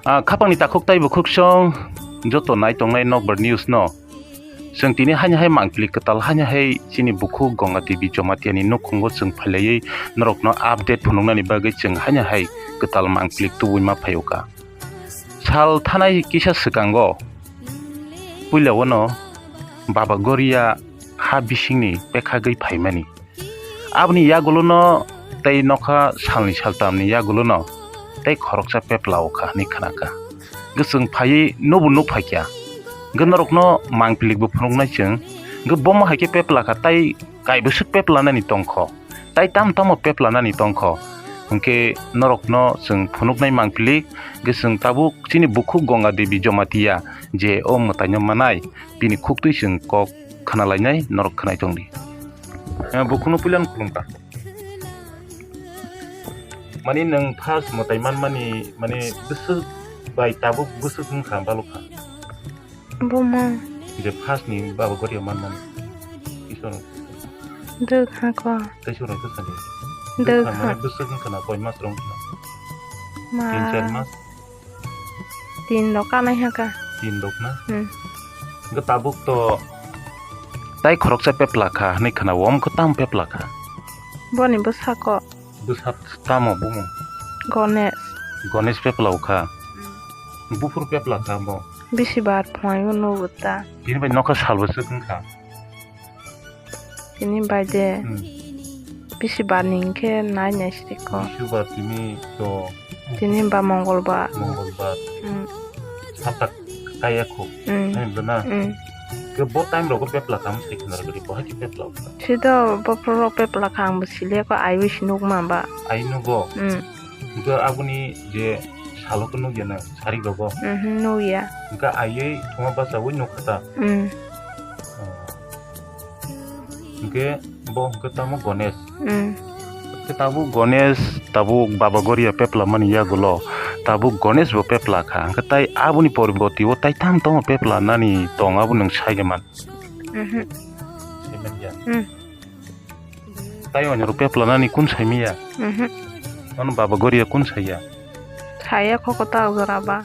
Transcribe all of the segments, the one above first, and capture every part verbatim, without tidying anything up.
Ah, khapangni takhuk tei bukhuk song joto nai tongnai Nokbar News no. Chwng tini haino hai mangpili kwtal haino hai chini bukhuk Ganga Devi Jamatia ni nukhungo chwng phailaiwi norokno update phunuknani bagwi chwng haino hai kwtal mangpili tubui ma phaio kha. Sal thanai kisa swkango puila wano Baba Goria ha bisingni pekhagwi phaimani. Aboni yagulono tei nokha salni saltamni yagulono tei khoroksa pepla o kha hinwi khna kha. Hwnkhe chwng phaiwi nobo nuk phai kha. Hwnkhe norokno mangpilikbo phunuknai chwng. Hwnkhe bomo hai khe pepla kha tei kaibwswk pepla nani tong kho. Tei tamo tamo pepla nani tong kho. Hwnkhe norokno chwng phunuknai mangpilik, hwnkhe chwng tabuk chini bukhuk Ganga Devi Jamatia je o mwtaino manai, bini khuktwi chwng kok khna lainai, norok khwnai tongdi. Eh, bukhukno puilano khulumkha. Mani nwng first mwtai manmani, mani bwswk bai tabuk bwswk wngkha, balokha. Buma. Je first ni Baba Goria manmani. Isor. Dwkha ko. Tei soro khe sani. Dwkha. Dwkha mani bwswk wngkha na, koi mas rok wngkha na? Ma. Tin char mas. Tin rok kanai ha kha. Tin rok na? Hmm. Hwnkhe tabuk to tai khoroksa pepla kha hinwi khna-o, omo khe tamo pepla kha? Boni bwsako. Bwsa tamo bumung? Gonesh. Gonesh pepla o kha? Hmm. Buphuru pepla kha bo? Bisi bar phunai o nugo ta. Bini bai nokha sal bwswk wngkha? Tini bai de. Hmm. Bisi bar ni hwnkhe nai nai siri ko. Bisi bar tini to. Tini ba Mongolbar. Mongolbar. Hmm. Satak kaya kho. Hmm. Hai bwna. Hmm. Ke bo time rogo pepla kam sai khna rwgri bo hai pepla. Sido bo pro pepla kam bo sile ko ai wis nuk ma ba. Ai nugo. Hmm. Hwnkhe aboni je salo khe nukya na sarik rogo? Mhm, nukya. Hwnkhe aiwi thuma bachawi nukha ta? Mm. Oh. Hwnkhe bo hwnkhe tamo Gonesh? Mm. Hwnkhe tabuk Gonesh, tabuk Baba Goria pepla mani yagulo, tabuk Gonesh bo pepla kha. Hwnkhe tai aboni poriboti o tai tamo tamo pepla nani tong abo nwng sai de man? Mhm. Sai man ya? Mm. Tai onyorok pepla nani kun saimiya? Mhm. Ano Baba Goria kun saya? Saya kho kota jora ba.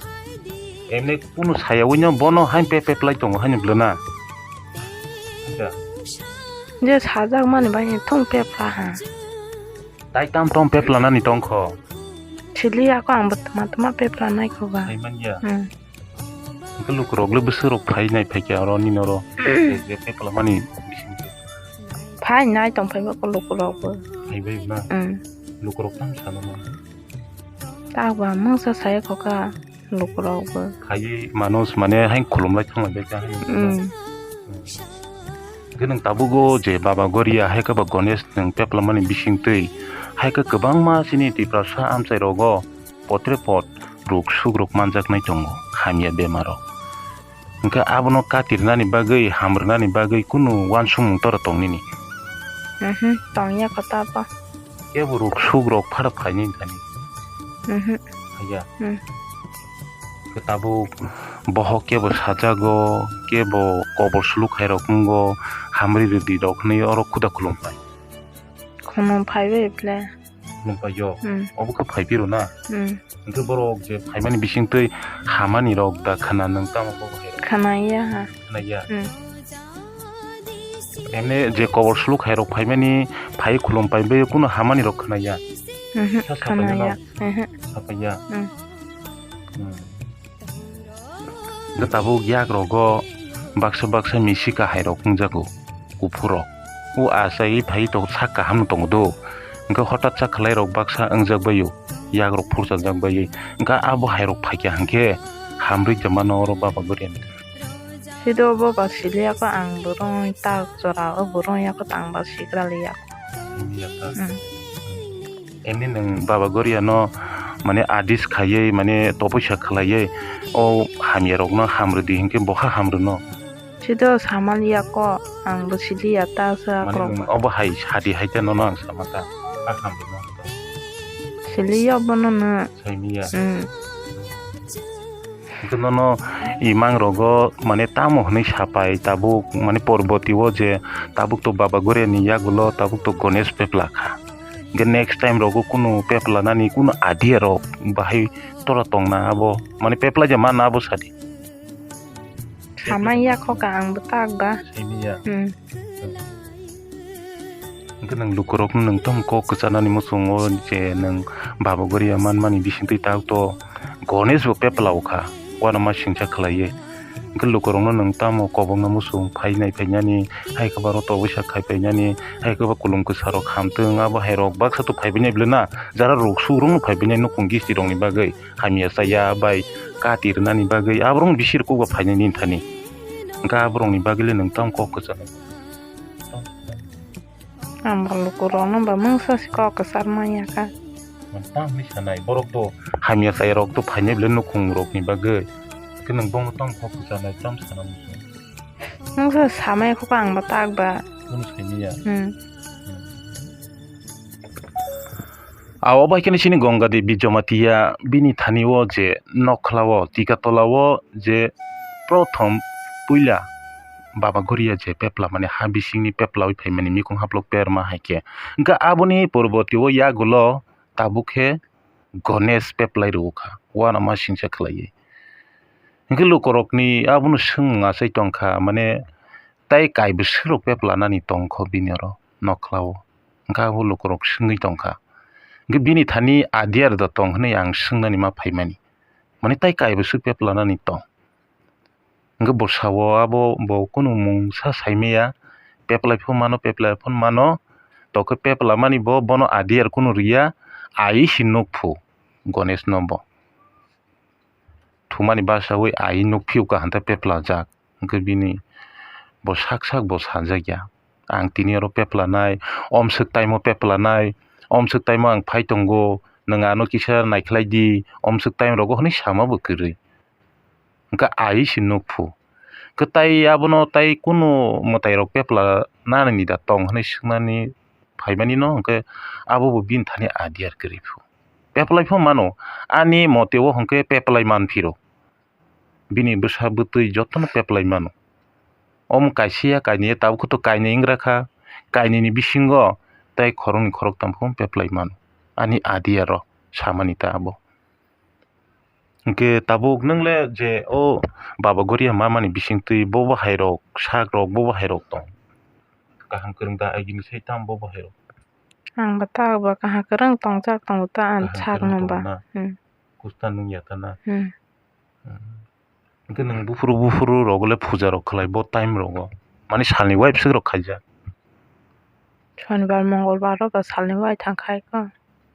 Emne kunu saya wino bono hain pe peplai tongo hain blana. Acha. Je sajak mani bai ni thung pepla ha. Tai tam tom pepla nani tongkho. Chili ako ang bwtma tma pepla nai kho ba. Sai man ya. Hmm. Hwnkhe lukurok le bwswk rok phai nai phai khe oro nini oro je, je tei kwlangmani bising twi. Phai nai tong phai ba lukurok bo. Phai bai na? Mm. Lukurok tamo sana no? Tak ba mungsa sai kho kha lukurok bo. Khai manuj mane hai khulum lai thang lai bai kha hai. Mm. Hwnkhe nwng tabuk o je Baba Goria hai khe ba Ganesh nwng teplamani bising twi hai khe kwbangma chini Tiprasa amchai rogo potre pot ruk suk rok manjaknai tongo hamya bemar rok. Hwnkhe abono katirnani bagwi, hamrwnani bagwi kunu uansukmung tora tong nini? Mhm, tongya kho ta bo. Kebo ruk suk rok phara phaini thani. Mhm. Haya. Hmm. Hwnkhe tabuk bohok kebo sajago, kebo kobor suluk hai rok wngo, hamri rwdi rok hwnwi oro khuda khulum pai. Khulum phaibai ble. Nung paio. Hmm. Obo khe phai phiro na? Hmm. Hwnkhe borok je phaimani bisingtwi hamani rok da khana nwng tamo bo hai rok? Khana ya ha. Khana ya? Hmm. Emne je kobor suluk hai rok phaimani phai khulum pai bai kunu hamani rok khana ya? Mhm, sa khana sapai ya. Mhm. Sapai ya? Hmm. Hmm. Hwnkhe tabuk yak rogo baksa baksa misi kahai rok wngjago, kuphur rok. O achai phai tongo, sak kaham no tongo do. Hwnkhe hotat sa khlai rok baksa wngjak bai o, yak rok phurchajak bai. Hwnkhe abo hai rok phaikha hwnkhe hamrwi tongmano oro Baba Goria ni. Sido bo ba siliya ko ang borong tak jora o borong ya ko tang ba sigra liya. Hamya ta. Hmm. Emni nwng Baba Goria no mane adis khaiwi mane topoisa khlaiwi o hamya rok no hamrwdi hinkhe boha hamrwno? Sido samal ya ko ang bo siliya ta sa. Mane krok nwng ba. Obo hai sadi hai ta nono ang sama ta a hamrwno. Siliya bono no. Saimiya. Hmm. Hwnkhe nono imang rogo mane tamo hwnwi sapai tabuk mane porboti o je tabuk to Baba Goria ni yagulo tabuk to Ganesh pepla kha. Hwnkhe next time rogo kunu pepla nani kunu idea rok bahai tora tongna abo mane pepla je mana abo sadi. Samai ya kho ka ang bwtak ba. Saimanya. Hmm. Hwnkhe nwng lukurokno nwng tamo kok kwcharnani muchungo je nwng Baba Goria manmani bisingtwi tak to Ganesh bo pepla o kha, uanama singcha khlaiwi. Hwnkhe lukurokno nwng tamo kobokna muchung phainai phainani, hai khe ba roto oboisa khai phainani, hai khe ba kulum kwsarok hamtwng, abo hairok baksa to phaibainai bwlena, jara ruksu rokno phaibainai nukung gistirokni bagwi. Hamya chaya bai kati rwnani bagwi aborokno bisi rwkuk ba phainai nini thani. Hwnkhe aborokni bagwi le nwng tamo kok kwcharnai? Ang bo lukurokno ba mungsa se kok kwchar manya kha. Tamo hwnwi sanai, borok to hamya chaya rok to phainai bwle nukhung rokni bagwi. Khe nwng bono tamo kok kwcharnai, tamo sana muchung? Mungsa samai kho ang bo tak ba. Bono saimanya. Hmm. Abo bai kheno chini Ganga Devi Jamatia bini thani o je nokhla o Tikatola o je prothom puila Baba Goria je pepla mani ha bisingni peplawi phaimani mikung haplok perma hai khe. Hwnkhe aboni porborti o yagulo tabuk khe Ganesh peplai rwo kha, uanama singcha khlaiwi. Hwnkhe lukurokni abono swngmung achai tongkha, mane tai kaibwswk rok pepla nani tongkho bini oro nokhla o. Hwnkhe abo lukurok swngwi tongkha. Hwnkhe bini thani idea rwda tong hwnwi ang swngnani ma phaimani. Mane tai kaibwswk pepla nani tong. Hwnkhe bwsao abo bo kunu mungsa saimaya, peplai phano mano, peplai phano mano, tokhe pepla mani bo bono idea kunu rwya, ai se nukphu Ganesh no bo. Thumani basawi ai nukphio kaham ta peplajak. Hwnkhe bini bo sak sak bo sajakya. Ang tini oro peplanai, omswk time o peplanai, omswk time o ang phai tongo, nwng ano kisa naikhlai di, omswk time rogo hwnwi sama bo kwrwi. Hwnkhe ai se nukphu. Hwnkhe tai abono tai kunu mwtai rok pepla nanani da tong hwnwi swknani phaimani no, hwnkhe abo bo bini thani idea kwrwi phu. Peplai phu mano, ani mote o hwnkhe peplai man phiro. Bini bwsa bwtwi jotono peplai mano. Omo kaisa ya kainwi ya tabuk to kainwi wngkha, kainwini bisingo tei khoroknwi khoroktham phano peplai mano. Ani idea rok samani ta abo. Hwnkhe tabuk nwng le je o Baba Goria mamani bisingtwi bo bo hai rok sak rok bo bo hai rok tong. Kaham kwrwng da agini sai tam bo bo hai rok. Ang bo ta bo kaham kwrwng tongjak tongo ta ang sak no ba. Kusta nung ya ta na. Hmm. Hwnkhe nwng buphuru buphuru rogo le puja rok khlai bo time rogo. Mani salni uaisuk rok khaijak. Sonibar mongolbar rok ba salni uaithang khai kho.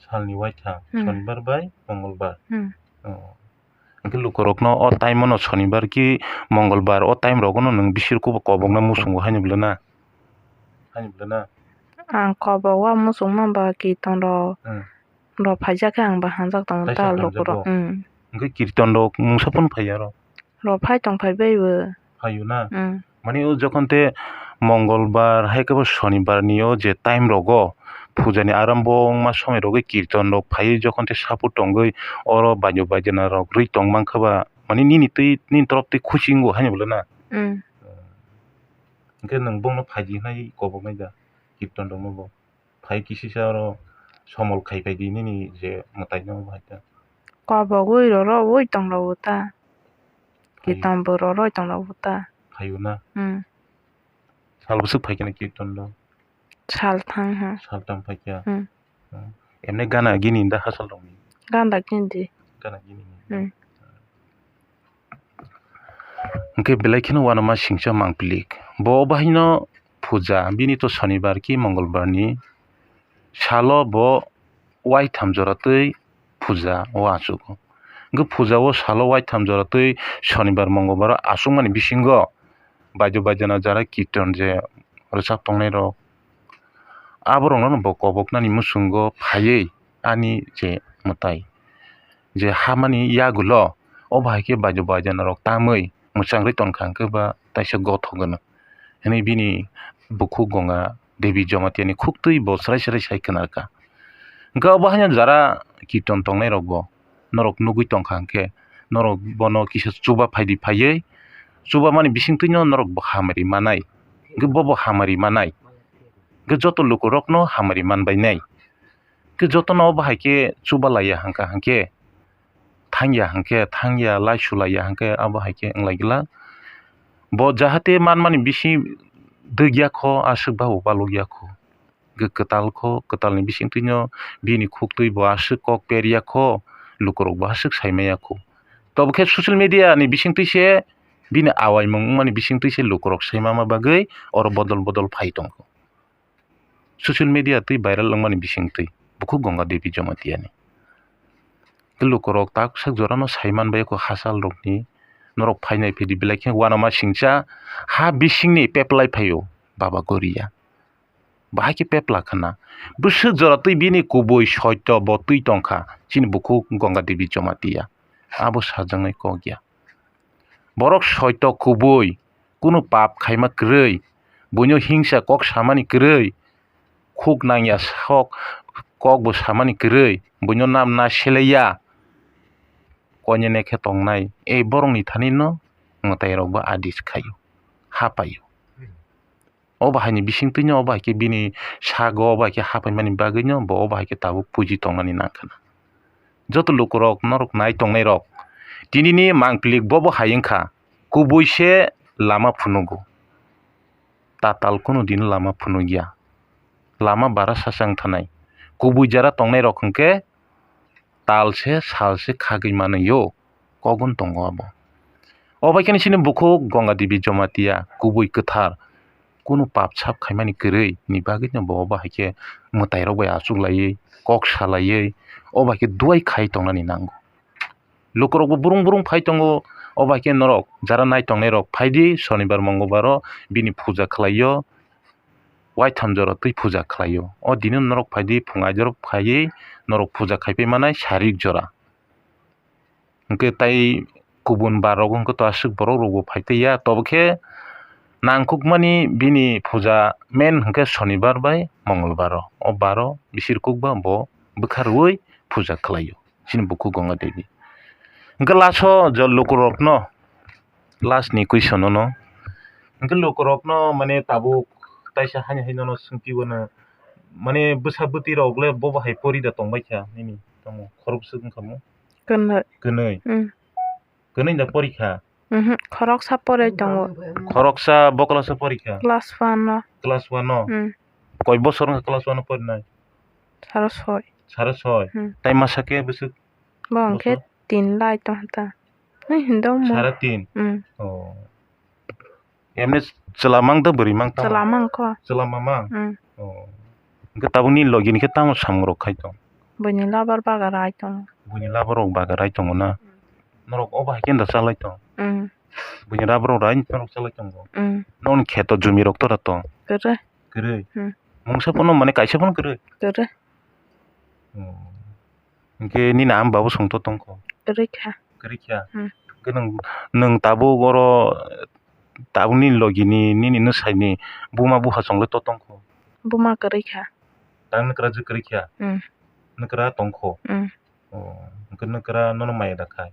Salni uaithang, hmm. Sonibar bai mongolbar. Hmm. Oh. Hwnkhe lukurokno o time o no sonibar ki mongolbar o time rogo no nwng bisirku bo kobokna muchungo haino bwle na? Haino bwle na? Ang kobok o muchungma ba kiton rok. Hmm. Rok phaijak khe ang ba hamjak tongo ta lukurok. Hmm. Hwnkhe kirton rok mungsa phano phaiya aro? Rok phai tong phai bai bo. Phaio na? Hmm. Mani o jokhon te mongolbar hai khe bo sonibar ni o je time rogo puja ni arambo wngma somoi rogo kirton rok phaiwi jokhon te support tongwi oro bajo bajana rok rwi tong mankha ba mani nini twi nini torop twi khusi wngo haino bwle na? Hmm. Hwnkhe nwng bongno phaidi hinai koboknai da kirton rokno bo? Phai kisisa oro somol khai phai di nini je mwtai no bahai ta. Kobogwi roro wi tong rwo ta. Phai. Kiton bo roro tong rwo ta. Phaio na? Hmm. Sal bwswk phai khe na kiton do? Sal thang ha. Sal thang phai khe. Hmm. Hmm. Emne gana gini da hasal rok ni? Gana gini di. Gana gini ni. Hmm. Hwnkhe belai kheno uanama singcha mangpili. Bo bahaino puja, bini to sonibar ki mongolbar ni salo bo uaitham jora twi puja o achugo. Hwnkhe puja o salo uaitham jora twi sonibar mongolbar o achukmani bisingo bajo bajana jara kirton je rwchap tongnai rok, aborokno bo koboknani muchungo phaiwi ani je mwtai je hamani yagulo, o bahai khe bajo bajana rok tamwi mwchangwi tongkha hwnkhe ba taisa gothok gwnang hwnwi bini bukhuk Ganga Devi Jamatia ni khuktwi bo srai srai sai khwnarkha. Hwnkhe obo haino jara kirton tongnai rokbo norok nugwi tongkha hwnkhe norok bono kisa chuba phaidi phaiwi, chubamani bisingtwino norok bo hamari manai, hwnkhe bobo hamari manai, hwnkhe joto lukurokno hamari manbainai. Hwnkhe jotono obo hai khe chuba laiya hwnkha hwnkhe, thangya hwnkhe, thangya, laisu laiya hwnkhe, abo hai khe wng lai glak. Bo jahate manmani bising dwgya kho, aswk ba bo balokya kho. Kwtal kho, kwtalni bisingtwino bini khuktwi bo aswk kok perya kho, lukurok bo aswk saimaya kho. Tobo khe social media ni bisingtwi se bini awaimung wngmani bisingtwi se lukurok saimama bagwi oro bodol bodol phai tongo. Social media twi viral wngmani bisingtwi bukhuk Ganga Devi Jamatia ni. Lukurok tak sak jorano saiman bai kho hachal rokni, norok phainai phidi belai khe uanama singcha ha bisingni peplai phaio Baba Goria. Bahai khe pepla khna. Bwswk jora twi bini kubui soito bo twi tongkha chini bukhuk Ganga Devi Jamatia. Abo sajaknai kok ya. Borok soito kubui, kunu pap khaima kwrwi, buino hingsa kok samani kwrwi, khuk nangya sok kok bo samani kwrwi, buino nam na selaiya. Koinene khe tongnai, ei borokni thani no mwtai rok bo adis khaio, hapaio. O bahai ni bisingtwi no o bahai khe bini sago o bahai khe hapai mani bagwi no bo o bahai khe tabuk puji tong mani nang kha na. Joto lukurok norok nai tongnai rok tini ni mangpili bobo hai wngkha kubui se lama phunugo. Tatal kunu din lama phunuk ya. Lama bara sasa wng thanai. Kubui jara tongnai rok hwnkhe tal se sal se khagwi manwi o. Kok gon tongo abo. O bai khe chini bukhuk Ganga Devi Jamatia kubui kwthar kunu pap sap khaimani kwrwi ni bagwi no bo obo hai khe mwtai rok bai achuk laiwi kok salaiwi obo hai khe duai khai tongnani nango. Lukurok bo burung burung phai tongo, obo hai khe norok jara nai tongnai rok phaidi sonibar mongolbar o bini puja khlaio, waitham jora twi puja khlaio. O dino norok phaidi phung aijoro phaiwi norok puja khai pai manai sarik jora. Hwnkhe tai kubun bar rok wngkha to aswk borok rok bo phai taiya, tobo khe nangkukmani bini puja main hwnkhe sonibar bai mongolbar o, o bar o bisir kuk ba bo bwkha rwui puja khlaio chini bukhuk Ganga Devi. Hwnkhe last o je lukurokno, last ni question no, hwnkhe lukurokno mane tabuk taisa haino haino no swngwi mano, mane bwsa bwtwi rok le bobo hai pori da tongbai kha nini tamo khorok swk wngkha mo? Kwnwi. Kwnwi. Mm. Kwnwi da pori kha? Mhm, khoroksa pori tongo. Khoroksa bo class o pori kha? Class one o. Class one o? Mm. Koi bosor wngkha class one o porinai? Saro soi. Saro soi? Mm. Tai masa khe bwswk? Bo hwnkhe bosor? Tin lai tongkha ta. Nai hindo mo. Sara tin? Mm. Oh. Emne chwla mang da bwrwi mang tamo? Chwla mang kho. Chwla mamang? Mm. Oh. Hwnkhe tabukni logi ni khe tamo samung rok khai tong? Buini labar baga rai tongo. Buini labar rok baga rai tongo na? Mm. Norok obo hai khe da chalai tong? Mm. Buini labar rok rai norok chalai tongo? Mm. Nokni kheto jumi rok tora tong? Kwrwi. Kwrwi? Mm. Mungsa phano mane kaisa phano kwrwi? Kwrwi. Oh. Hwnkhe nini ama babo songto tongkho? Kwrwi kha. Kwrwi kha? Hmm. Hwnkhe nwng, nwng tabuk oro, tabukni logini, nini nwsai ni buma bupha chongle to tongkho? Buma kwrwi kha. Tang nwkra je kwrwi kha? Hmm. Nwkra tongkho? Hmm. Oh, hwnkhe nwkra nono maya da khai?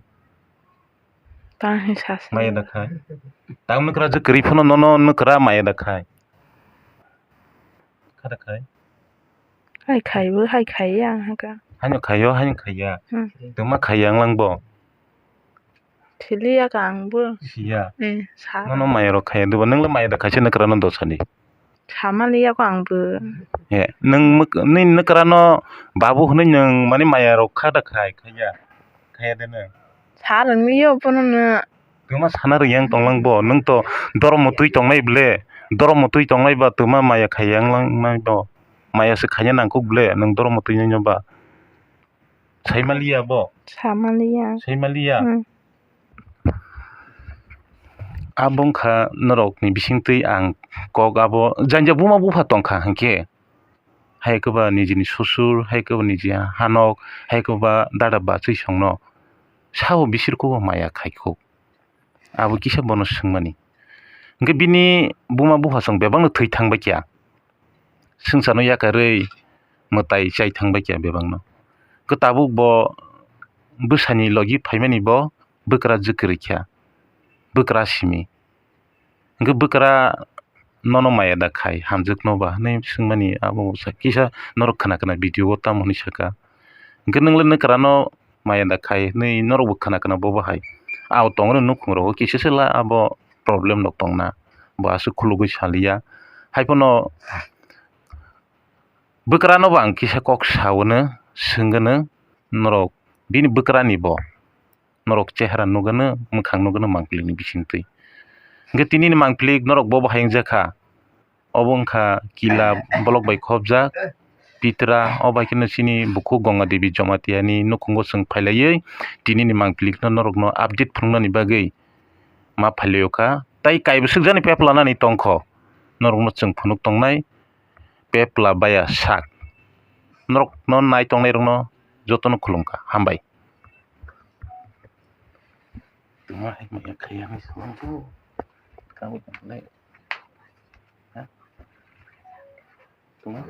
Tang hi sasi. Maya da khai? Tang nwkra je kwrwi phano nono nwkra maya da khai? Kha da khai? Hai khaibo, hai khaiya ang haka. Haino khaio, haino khaiya. Hmm. Tongma khaiya wnglang bo? Siliya ka ang bo. Siya. Eh, sa. Nono maya rok khaiya diba? Nwng le maya da khaisa nwkra no dosani. Samaliya ko ang bo. He, nwng mwk-, nini nwkra no babu hwnwi nwng mani maya rok kha da khai, khaiya? Khaiya de nwng? Sa rwngwi yo bono no. Twma sana rwya wng tonglang bo, nwng to dormo twi tongnai ble, dormo twi tongnai ba twma maya khaiya wng langnai bo, maya se khaina nangkuk ble, nwng dormo twi nai no ba. Saimaliya bo? Samaliya. Saimaliya? Hmm. Abo wngkha norokni bisingtwi ang kok abo janja buma bupha tongkha hinkhe, hai kwba nijini susur, hai kwba niji hanok, hai kwba dada bachwi songno sabo bisirkhubo maya khaikhu. Abo kisa bono swngmani. Hinkhe bini buma buphasong bebakno thwi thangbaikha. Swngcharno yakarwi mwtai chai thangbaikha bebakno. Hinkhe tabuk bo bwsani logi phaimani bo bwkra jwk kwrwi kha, bwkra simi. Hwnkhe bwkra nono maya da khai, hamjwkno ba hwnwi swngmani abo kisa norok khna khna video o tamo hwnwi saka. Hwnkhe nwng le nwkrano maya da khai hwnwi norokbo khna khna bo bahai. Ao tongrwng nukhungrok o kisa se la abo problem rok tongna, bo aswk khulugwi saliya. Haiphano bwkrano bo ang kisa kok saono, swngwno norok bini bwkrani bo norok chehara nugano, mwkhang nugano mangpili ni bisingtwi. Hwnkhe tini ni mangpili norok bo bahai wngjakha, obo wngkha kila bolok bai khopjak, pitra, o bai kheno chini bukhuk Ganga Devi Jamatia ni nukhungo chwng phailaiwi tini ni mangpili no norok no update phunuknani bagwi ma phailaio kha. Tai kaibo swkjani pep lanani tongkho, norok no chwng phunuk tongnai pep la baya sak. Norok no nai tongnai rok no joto no khulumkha, hambai. Tuma hai maya khaya hai song tu. Kami tak boleh. Ha? Tuma.